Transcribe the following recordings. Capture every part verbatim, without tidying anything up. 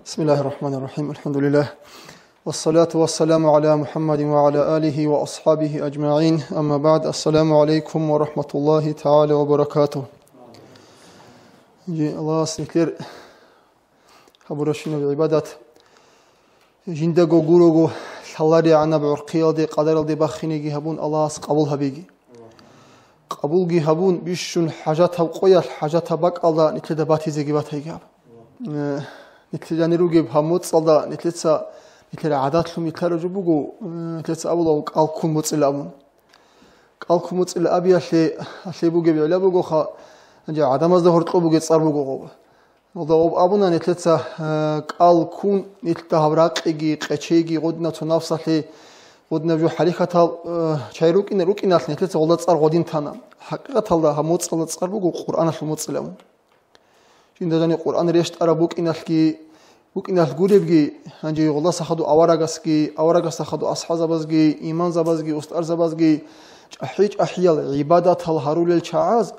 بسم الله الرحمن الرحيم. الحمد لله. والصلاة والسلام على محمد وعلى آله وأصحابه أجمعين. أما بعد. السلام عليكم ورحمة الله تعالى وبركاته. Жи, Аллагьас нилъер гьабурабщинаб гӀибадат жиндаго гурого лъаларигӀанаб гӀурхъиялде, къадаралде бахинеги гьабун, Аллагьас къабул гьабеги. Къабулги гьабун, бищун хӀажатаб къоялъ, хӀажатаб бакӀалда нилъеда батизеги батайги гьаб. Э, нилъеда жанир ругеб гьаб моцӀалда нилъеца, нилъер гӀадатлъун нилъараб жо буго, э, нилъеца абулаго кӀал ккун моцӀила абун. КӀал ккун моцӀила абиялъе, гьалъе бугеб гӀилла бугоха, гьанже гӀадамазда гьоркьоб бугеб цӀар буго гъоб. Гьалда гъоб абуна нилъеца, э, кӀал ккун, нилъда гьаб ракъиги, къечейги, гъодинаб цо напсалъе, гъодинаб жо хӀаракатал, э, чай рукӀина-, рукӀиналъ нилъеца гъолда цӀар гъодин тана. ХӀакъикъаталда гьаб моцӀалда цӀар буго Къуръаналъул моцӀилан. Жинда жаниб Къуръан рещтӀараб букӀиналъги, букӀиналъ гуребги, гьанже гъолдаса хадув аварагасги, аварагасда хадув асхӀабзабазги, имамзабазги, устарзабазги, чӀахӀи-чӀахӀиял гӀибадатал гьарулел чагӀаз,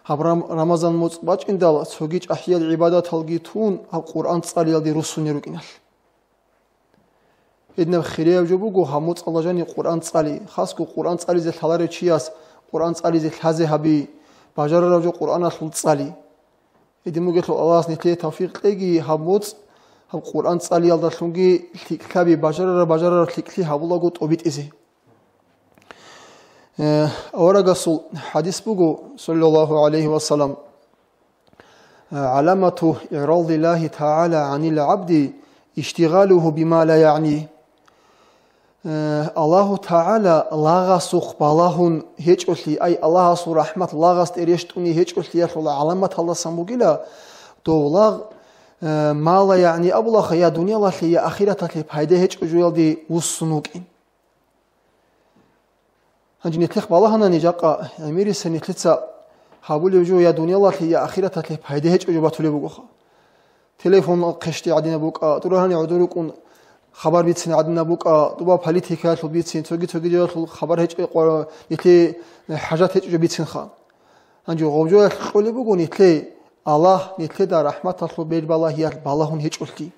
гьаб рам-, Рамазан моцӀ бачӀиндал цоги чӀахӀиял гӀибадаталги тун, гьаб Къуръан цӀалиялде руссунел рукӀиналъ. Гьединаб хирияб жо буго гьаб моцӀалда жаниб Къуръан цӀали, хасго Къуръан цӀализе лъаларев чияс Къуръан цӀализе лъазе гьаби, бажарараб жо Къуръаналъул цӀали. Гьедин бугелъул Аллагьас нилъее тавфикъ кьеги гьаб моцӀ, гьаб Къуръан цӀалиялдалъунги лъикӀлъаби, бажарараб-бажарараб лъикӀлъи гьабулаго тӀобитӀизе. Э, аварагасул хӀадис буго, саллаллагьу гӀалайгьи ва саллам, э, «ГӀаламату игӀрадиллагьи тагӀала гӀанил гӀабди иштигъалугьу бима ла ягӀни». Э, Аллагьу ТагӀала лагъасухъ балагьун гьечӀолъи, ай, Аллагьасул рахӀмат лагъасде рещтӀуней гьечӀолъиялъул гӀаламаталдасан бугила, дов лагъ, э, ма ла ягӀни абулаха, я дуниялалъе, я ахираталъе пайда гьечӀо жоялде вуссун вукӀин. Гьанже нилъехъ балагьанани жакъа гӀемериса нилъеца гьабулев жо я дуниялалъе, я ахираталъе пайда гьечӀо жо батулеб бугоха. Телефон хъештӀи гӀадинаб букӀа, дурагьани гӀодор рукӀун хабар бицин гӀадинаб букӀа, дуба политикаялъул бицин, цоги-цоги жоялъул хабар гьечӀо, къо-, нилъее хӀажат гьечӀо жо бицинха. Гьанже гъоб жоялъ кьолеб буго нилъее Аллагь нилъеда рахӀматалъул бербалагьиялъ балагьун гьечӀолъи.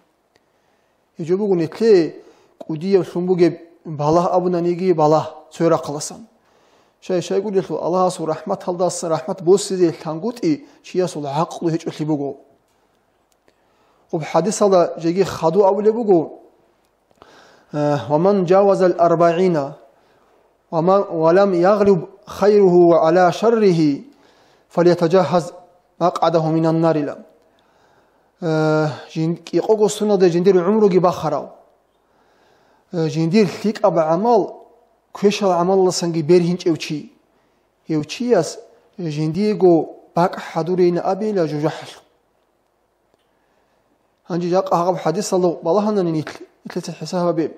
Гьеб жо буго нилъее кӀудияб лъун бугеб балагь абунаниги балагь цояр рахъаласан. Щай-щайгурелъул Аллагьасул рахӀматалдаса рахӀмат босизе лъангутӀи чиясул гӀакълу гьечӀолъи буго. Гъуб хӀадисалда жеги хадув абулеб буго, э, «Ва ман жавазал арбагӀина, ва ман, ва лам ягълиб хайругьу гӀала шарригьи, фалятажагьаз макъгӀадагьу минан нарила». Э, жин-, кӀикъого соналде жиндир гӀумруги бахарав, э, жиндир лъикӀаб гӀамал квешал гӀамалалдасанги бергьинчӀев чи, гьев чияс жиндиего бакӀ хӀадурейин абейила жужахӀалъур. Гьанже жакъа гьаб хӀадисалда балагьанани нилъ, нилъеца хӀисаб гьабе,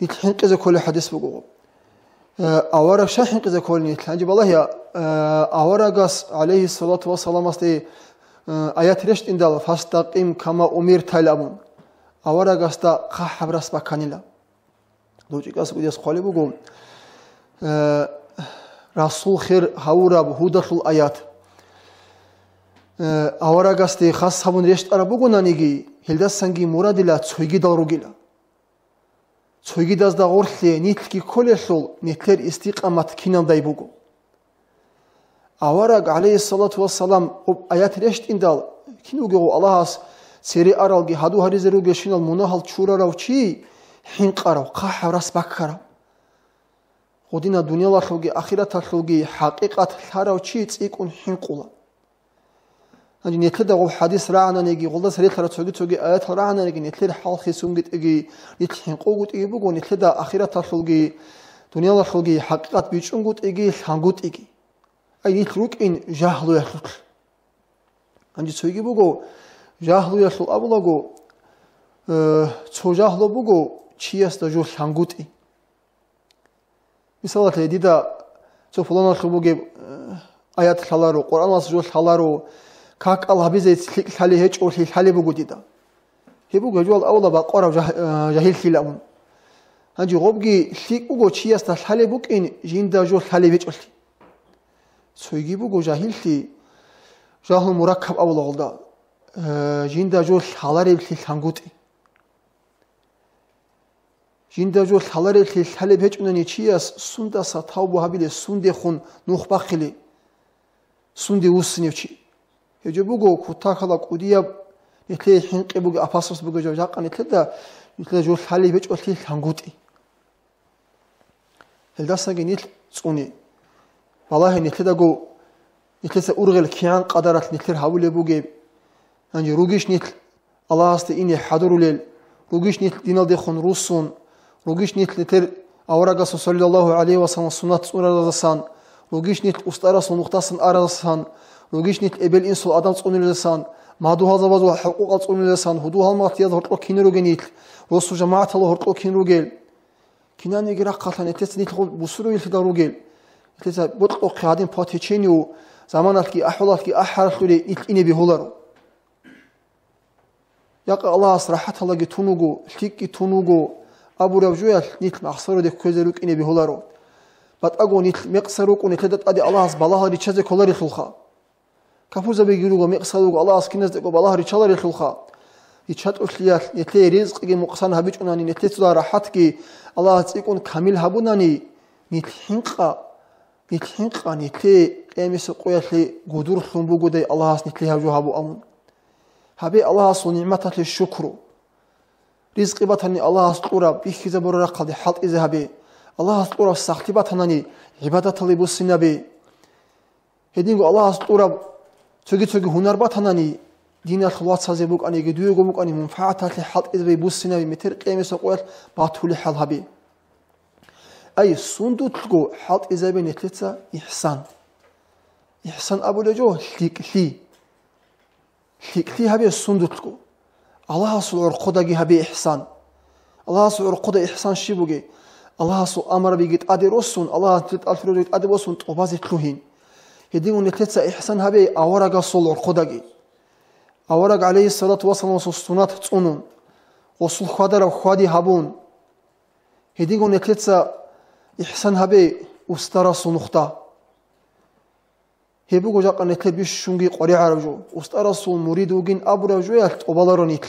нилъ хӀинкъизе кколеб хӀадис буго. Э, авараг щай хӀинкъизе кколин нилъ? Гьанже балагье, э, аварагас, гӀалайгьиссалату вассаламасде, э, аят рещтӀиндал, «Фастакъим кама умирта» абун, аварагасда хъахӀаб рас бакканила. Дов чӀикӀас кӀудияс хъвалеб буго, э, Расул хер гьавураб гьудалъул аят. Э, аварагасде хас гьабун рещтӀараб бугонаниги, гьелдасанги мурадила цойгидал ругила. Цойгидазда гъорлъе нилъги кколелъул, нилъер истикъамат киналдай буго. Авараг, гӀалайгьиссалату вассалам, гъуб аят рещтӀиндал, кин вугев Аллагьас цере аралги гьаду гьаризе ругелщинал мунагьал чурарав чи хӀинкъарав, хъахӀаб рас баккарав. Гъудина дуниялалъулги ахираталъулги хӀакъикъат лъарав чи цӀикӀкӀун хӀинкъула. Гьанже нилъеда гъуб хӀадис рагӀананиги, гъолдаса релълъарал цоги-цоги аятал рагӀананиги, нилъер хӀал хисунгутӀиги, нилъ хӀинкъугутӀиги буго, нилъеда ахираталъулги, дуниялалъулги хӀакъикъат бичӀчӀунгутӀиги, лъангутӀиги. Ай, нилъ рукӀин жагьлуялъулъ. Гьанже цойги буго, жагьлуялъул абулаго, э, цо жагьлу буго чиясда жо лъангутӀи. Мисалалъе, дида цо пуланалъул бугеб, э, аят лъаларо, Къуръаналъ жо лъаларо, как кӀал гьабизе лъикӀ лъалеб гьечӀолъи лъалеб буго дида. Гьеб буго гьеб жо авала бакъвараб жагь-, э, жагьиллъила абун. Гьанже гъобги лъикӀ буго чиясда лъалеб букӀин, жинда жо лъалеб гьечӀолъи. Цойги буго жагьиллъи, жагьлу мураккаб авала гъолда, э, жинда жо лъалареблъи лъангутӀи. Жинда жо лъаларелъи лъалеб гьечӀунани чияс сундаса тавбу гьабилеб, сундехун нух бахъилеб, сунде вуссинев чи. Гьеб жо буго кутакала кӀудияб, нилъее хӀинкъи бугеб, опасность бугеб жо, жакъа нилъеда, нилъеда жо лъалеб гьечӀолъи лъангутӀи. Гьелдасаги нилъ цӀуне. Балагье нилъедаго, нилъеца ургъел кигӀан къадаралъ нилъер гьабулеб бугеб. Гьанже ругищ нилъ Аллагьасде ине хӀадурулел, ругищ нилъ диналдехун руссун, ругищ нилъ нилъер аварагасул саллаллагьу гӀалайгьи ва саллам суннат цӀунаразасан, ругищ нилъ устӀарасул нухдасан аразасан, ругищ нилъ эбел-инсул адам цӀунулезасан, мадугьалзабазул хӀукъукъал цӀунулезасан, гьудул-гьалмагълъиялда гьоркьоб кин ругел нилъ, росу-жамагӀаталда гьоркьоб кин ругел. Кинаниги рахъалъан нилъеца нилъ бусурбабилъидал ругел, нилъеца бокьухъе гьадин по течению заманалъги ахӀвалалъги ахӀаралъуре нилъ ине бегьуларо. Якъа Аллагьас рахӀаталаги тун вуго, лъикӀги тун вуго абураб жоялъ нилъ махсаруде кквезе рукӀине бегьуларо. БатӀаго нилъ мекъса рукӀун нилъеда тӀаде Аллагьас балагьал риччазе кколарелъулха. Капурзабиги руго, мекъсал руго, Аллагьас киназдаго балагь риччаларелъулха. РиччатӀулъиялъ нилъее ризкъиги мукъсан гьабичӀунани, нилъецала рахӀатги Аллагьас цӀикӀкӀун камил гьабунани, нилъ хӀинкъа, нилъ хӀинкъа, нилъее къиямасеб къоялъе гудурлъун бугодай Аллагьас нилъее гьаб жо гьабу абун. Гьабе Аллагьасул нигӀматалъе шукру. Ризкъи батани Аллагьас кьураб, бихьизабураб рахъалде хӀалтӀизе гьабе. Аллагьас кьураб сахлъи батанани, гӀибадаталде буссинабе. Гьединго Аллагьас кьураб цоги-цоги гьунар батанани, диналъул вацазе букӀаниги, дуего букӀани, мунфагӀаталъе хӀалтӀизабе буссинаби метер къиямасеб къоялъ батулеб хӀал гьабе. Ай, сундулъго хӀалтӀизабе нилъеца ихсан. Ихсан абулеб жо лъикӀлъи. ЛъикӀлъи гьабе сундулъго. Аллагьасул гӀорхъодаги гьабе ихсан. Аллагьасул гӀорхъода ихсан щиб бугеб? Аллагьасул амрабиги тӀаде росун, Аллагьас нилъер тӀалъуразеги тӀаде босун, тӀубазе лъугьин. Гьединго нилъеца ихсан гьабе аварагасул гӀорхъодаги. Авараг, гӀалайгьиссалату вассаламасул суннат цӀунун, гъосул хьвадараб хьвади гьабун. Гьединго нилъеца ихсан гьабе устарасул нухда. Гьеб буго жакъа нилъер бищунги къваригӀараб жо, устарасул мурид вугин абураб жоялъ тӀубаларо нилъ.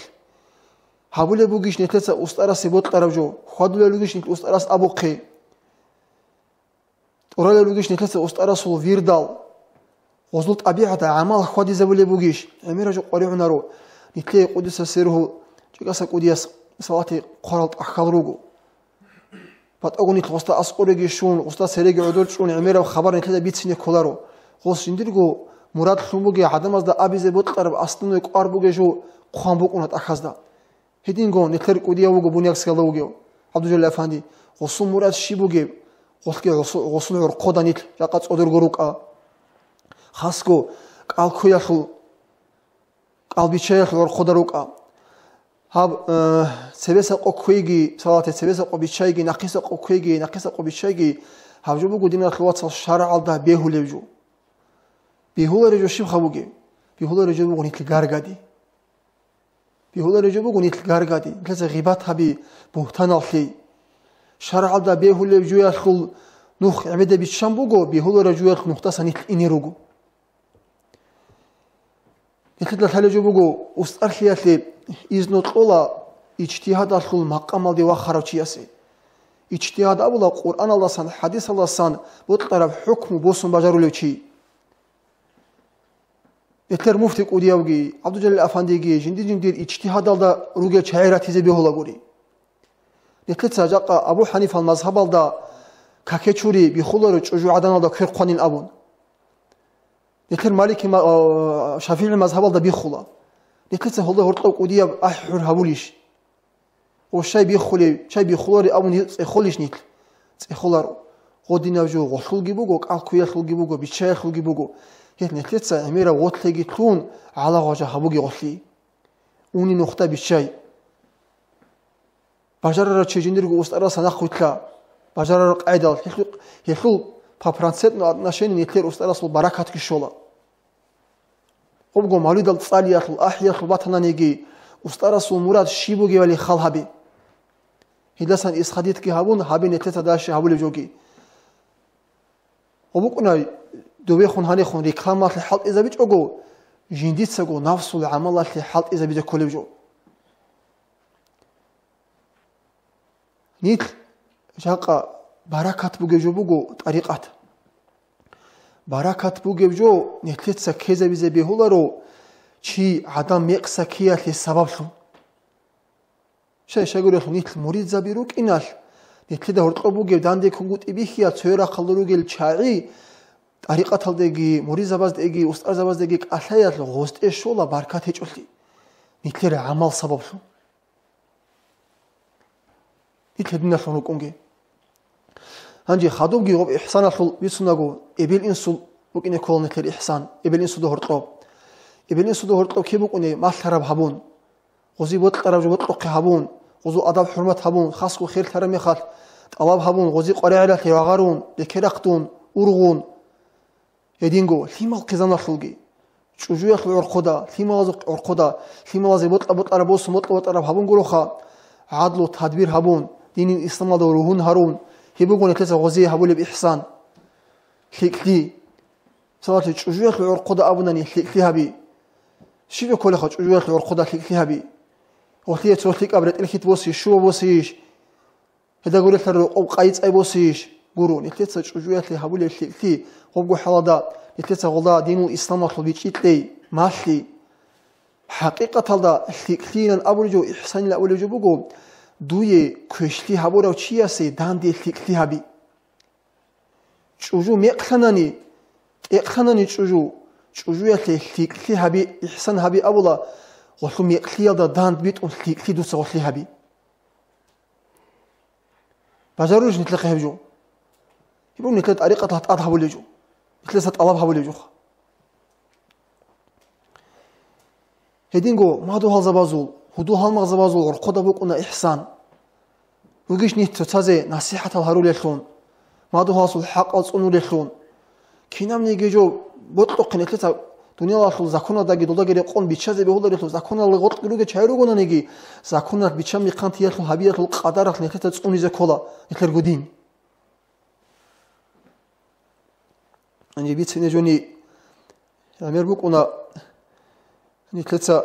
Гьабулеб бугищ нилъеца устарасе бокьараб жо, хьвадулел ругищ нилъ устарас абухъе. ТӀуралел ругищ нилъеца устарасул вирдал, гъозул тӀабигӀатда гӀамал хьвадизабулеб бугищ, гӀемераб жо къваригӀунаро, нилъее къудиса сергьу чӀикӀаса кӀудияс салати хъварал тӀахьал руго. БатӀаго нилъ гъосда аскӀореги щун, гъосда цереги гӀодор чӀун, гӀемераб хабар нилъеда бицине кколаро. Гъос жиндирго мурад лъун бугеб гӀадамазда абизе бокьараб аслуной кӀвар бугеб жо хъван букӀуна тӀахьазда. Гьединго нилъер кӀудияв вуго Буниякскиялда вугев ГӀабдулжалил афанди. Гъосул мурад щиб бугеб? Гъолъги гъосу-, гъосул гӀорхъода нилъ жакъа цӀодорго рукӀа. Хасго кӀал кквеялъул кӀал биччаялъул гӀорхъода рукӀа. Гьаб, э, цебесакъо кквейги, салате цебесакъо биччайги, нахъисакъо кквейги, нахъисакъо биччайги, гьаб жо буго, диналъул вацал, шаргӀалда бегьулеб жо. Бегьулареб жо щибха бугеб? Бегьулареб жо буго нилъ гаргади. Бегьулареб жо буго нилъ гаргади, нилъеца гъибат гьаби, бугьтанал лъей. ШаргӀалда бегьулеб жоялъул нух гӀемеда биччан буго, бегьулареб жоялъул нухдаса нилъ ине руго. Нилъеда лъалеб жо буго, устӀарлъиялъе изну кьола ижтигьадалъул макъамалде вахарав чиясе. Ижтигьад абула Къуръаналдасан, хӀадисалдасан бокьараб хӀукму босун бажарулев чи. Нилъер муфти кӀудиявги, ГӀабдулжалил афандиги жиндир-жиндир ижтигьадалда ругел чагӀи ратизе бегьулагури. Нилъеца жакъа Абу ХӀанифал мазгьабалда каке чури биххуларо чӀужугӀаданалда квер хъванин абун. Нилъер Малики ма-, а, ШафигӀи мазгьабалда биххула. Нилъеца гьолда гьоркьов кӀудияб ахӀи-хӀур гьабулищ? О, щай биххулев, щай биххуларев абун цӀехолищ нилъ? ЦӀехоларо. Гъодинаб жо гъолъулги буго, кӀал кквеялъулги буго, биччаялъулги буго. Гьел нилъеца гӀемераб гъотлъиги лъун, гӀалагъважа гьабуге гъолъи. Уни нухда биччай. Бажарарав чи жиндирго устӀаралдаса нахъвилълъа. Бажарараб къайдал, гьелъул, гьелъул по процентному отношению нилъер устӀарасул баракатги щола. Къубго мавлидал цӀалиялъул, ахӀиялъул батананиги, устӀарасул мурад щиб бугебали хал гьабе. Гьелдасан исхадитги гьабун, гьабе нилъеца дальше гьабулеб жоги. Ва букӀунай, добехун гьанехун рекламалъе хӀалтӀизабичӀого, жиндицаго нафсул гӀамалалъе хӀалтӀизабизе кколеб жо. Нилъ жакъа баракат бугеб жо буго тӀарикъат. Баракат бугеб жо нилъеца ккезабизе бегьуларо, чи гӀадан мекъса ккеялъе сабаблъун. Щай-щайгурелъул нилъ муридзаби рукӀиналъ, нилъеда гьоркьоб бугеб данде ккунгутӀи бихьиялъ цоял рахъалда ругел чагӀи тӀарикъаталдеги, муридзабаздеги, устӀарзабаздеги кӀалъаялъ гъостӀе щола баркат гьечӀолъи, нилъер гӀамал сабаблъун. Нилъ гьединалъун рукӀунги. Гьанже хадубги гъоб ихсаналъул бицунаго, эбел-инсул букӀине ккола нилъер ихсан, эбел-инсуда гьоркьоб. Эбел-инсуда гьоркьоб киб букӀуней малъараб гьабун, гъози бокьараб жо бокьухъе гьабун, гъозул адаб-хӀурмат гьабун, хасго херлъараб мехалъ тӀалаб гьабун, гъози къваригӀелалъе вагъарун, рекерахъдун, ургъун. Гьединго лъимал хъизаналъулги, чӀужуялъул гӀорхъуда, лъималазухъ гӀорхъуда, лъималазе бокьа-бокьараб босун бокьа-бокьараб гьабун гуроха, гӀадлу тадбир гьабун, динил исламалда ругьун гьарун, гьеб буго нилъеца гъозие гьабулеб ихсан. ЛъикӀлъи. Мисалалъе, чӀужуялъул гӀорхъуда абунани, лъикӀлъи гьаби. Щиб кколеха чӀужуялъул гӀорхъуда лъикӀлъи гьаби? Гъолъие цо лъикӀаб ретӀел-хьит босейищ, щуба босейищ? Гьелда гурелъа рокъоб къайи-цӀай босейищ? Гуро, нилъеца чӀужуялъе гьабулеб лъикӀлъи гъобго хӀалалда, нилъеца гъолда динул исламалъул бичӀчӀи кьей, малъи. ХӀакъикъаталда лъикӀлъийилан абулеб жо, ихсанилан абулеб жо буго, дуе квешлъи гьабурав чиясе данде лъикӀлъи гьаби. ЧӀужу мекълъанани, тӀекълъанани чӀужу, чӀужуялъе лъикӀлъи гьаби, ихсан гьаби абула, гъолъул мекълъиялда дандбитӀун лъикӀлъи дуца гъолъие гьаби. Бажарулищ нилъехъе гьеб жо? Гьеб нилъер тӀарикъаталъ тӀад гьабулеб жо, нилъеца тӀалаб гьабулеб жоха. Гьединго мадугьалзабазул, гьудул-гьалмагъзабазул гӀорхъуда букӀуна ихсан. Ругищ нилъ цоцазе насихӀатал гьарулеллъун, мадугьалсул хӀакъал цӀунулеллъун. Кинабниги жо бокьухъе нилъеца дуниялалъул законалдаги долдаги рекъон биччазе бегьуларелъул, законалда гъоркьги ругел чагӀи ругонаниги, законалъ биччан-бихъан тиялъул гьабиялъул къадаралъ нилъеца цӀунизе ккола нилъерго дин. Гьанже бицине жони гӀемер букӀуна, нилъеца,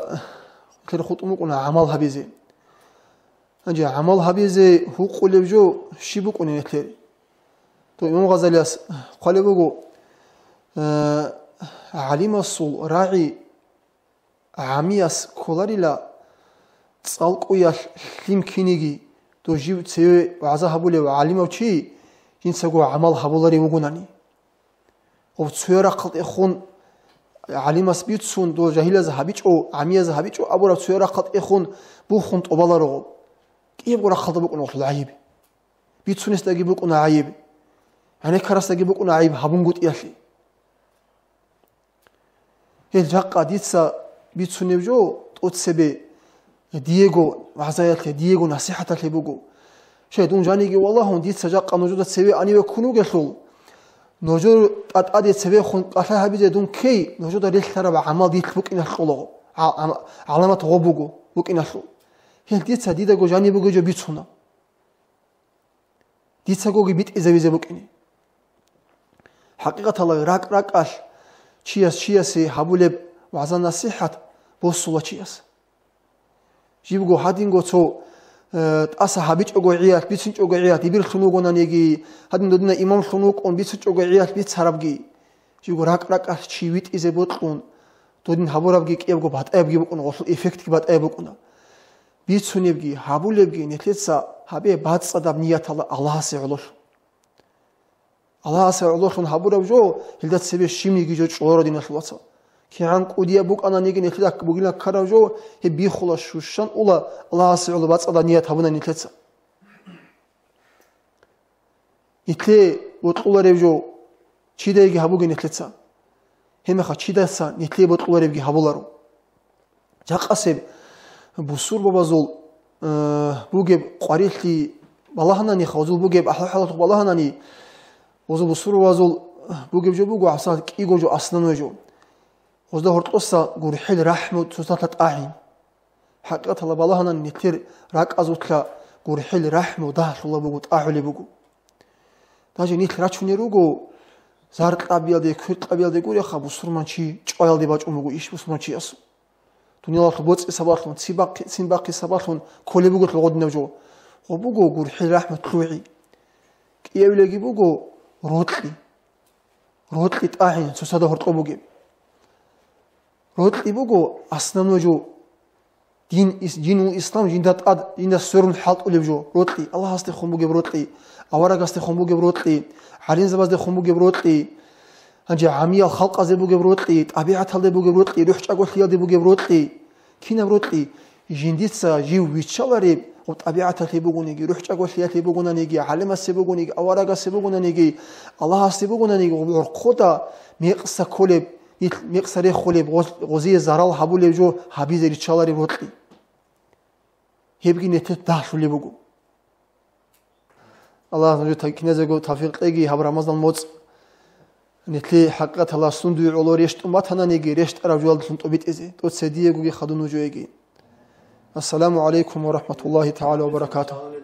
нилъер хутӀун букӀуна гӀамал гьабизе. Гьанже гӀамал гьабизе гьукъулеб жо щиб букӀунеб нилъер? То Имам Гъазалияс хъвалеб буго, э, гӀалимасул рагӀи гӀамияс кколарила, цӀалкӀуялъ лъим киниги, дов жив цеве вагӀза гьабулев гӀалимав чи жинцаго гӀамал гьабуларев вугонани. Гъов цоя рахъалдехун гӀалимас бицун, дов жагьилаз гьабичӀо, гӀамияз гьабичӀо абураб цоя рахъалдехун бухун тӀобаларо гъов. КӀиябго рахъалда букӀуна гъолъул гӀайиб. Бицунесдаги букӀуна гӀайиб. ГӀенеккарасдаги букӀуна гӀайиб гьабунгутӀиялъе. Гьел жакъа дица бицунеб жо тӀоцебе диего вагӀзаялъе, диего насихӀаталъе буго. Щай, дун жаниги валагьун, дица жакъа нужеда цеве аниве ккун вугелъул, нужер тӀатӀаде цевехун кӀалъай гьабизе дун ккей, нужеда релълъараб гӀамал дилъ букӀиналъула, гӀа-, гӀам-, гӀаламат гъо буго букӀиналъул. Гьел дица дидаго жаниб бугеб жо бицуна. Дицагоги битӀизавизе букӀине. ХӀакъикъаталда ракӀ-ракӀалъ чияс чиясе гьабулеб вагӀза-насихӀат босула чияс. Жибго гьадинго цо, э, тӀаса гьабичӀого гӀиялъ, бицинчӀого гӀиялъ, дибирлъун вугонаниги, гьадин додина имамлъун вукӀун бицинчӀого гӀиялъ бицарабги, жибго ракӀ-ракӀалъ чи витӀизе бокьун, додин гьабурабги кӀиябго батӀаябги букӀун, гъолъул эффектги батӀаяб букӀуна. Бицунебги, гьабулебги нилъеца гьабе бацӀцӀадаб нияталда Аллагьасе гӀололъун. Аллагьасе гӀололъун гьабураб жо, гьелда цебе щибниги жо чӀоларо, диналъул вацал. КигӀан кӀудияб букӀананиги нилъеда бугилан ккараб жо, гьеб бихула, щущан ула, Аллагьасе гӀоло бацӀцӀадаб ният гьабуна нилъеца. Нилъее бокьулареб жо чидайги гьабуге нилъеца. Гьебмехалъ чидаса нилъее бокьуларебги гьабуларо. Жакъасеб бусурбабазул, э, бугеб къварилъи балагьанани, гъозул бугеб ахӀвал-хӀалалъухъ балагьанани, гъозул бусурбабазул бугеб жо буго, гьабсагӀат кӀиго жо, основной жо. Гъозда гьоркьоса гурхӀел, рахӀму цоцалъа тӀагӀин. ХӀакъикъаталда балагьанани, нилъер ракӀазулъа гурхӀел, рахӀму дагьлъула буго, тӀагӀулеб буго. Даже нилъ рачунел руго, заркьабиялде, кверкьабиялде гуреха, бусурманчи чӀваялде бачӀун буго иш бусурманчиясул. Дуниялалъул боцӀи сабаблъун, ци бахъи, цин бахъи сабаблъун кколеб буго гъодинаб жо. Гъо буго гурхӀел рахӀмат лъугӀи. КӀиявилаги буго рокьи. Рокьи тӀагӀин, цоцазда гьоркьоб бугеб. Рокьи буго основной жо. Дин ис-, динул ислам жинда тӀад, жинда сверун хӀалтӀулеб жо. Рокьи, Аллагьасдехун бугеб рокьи, аварагасдехун бугеб рокьи, гӀалимзабаздехун бугеб рокьи, гьанже гӀамиял халкъазде бугеб рокьи, тӀабигӀаталде бугеб рокьи, рухӀчӀаголъиялде бугеб рокьи. Кинаб рокьи? Жиндица жив виччалареб, гъоб тӀабигӀаталъе бугониги, рухӀчӀаголъиялъе бугонаниги, гӀалимасе бугониги, аварагасе бугонаниги, Аллагьасе бугонаниги, гъоб гӀорхъода мекъса кколеб, нилъ мекъса рехулеб, гъоз-, гъозие зарал гьабулеб жо гьабизе риччалареб рокьи. Гьебги нилъер дагьлъулеб буго. Аллагьас нужер та-, киназего тавфикъ кьеги, гьаб Рамазан моцӀ нилъее хӀакъикъаталда сундуе гӀоло рещтӀун батананиги, рещтӀараб жоялдалъун тӀобитӀизе, тӀоцебе диегоги хадуб нужееги. Ассаламу гӀалайкум ва рахӀматуллагьи тагӀала ва баракатугьу.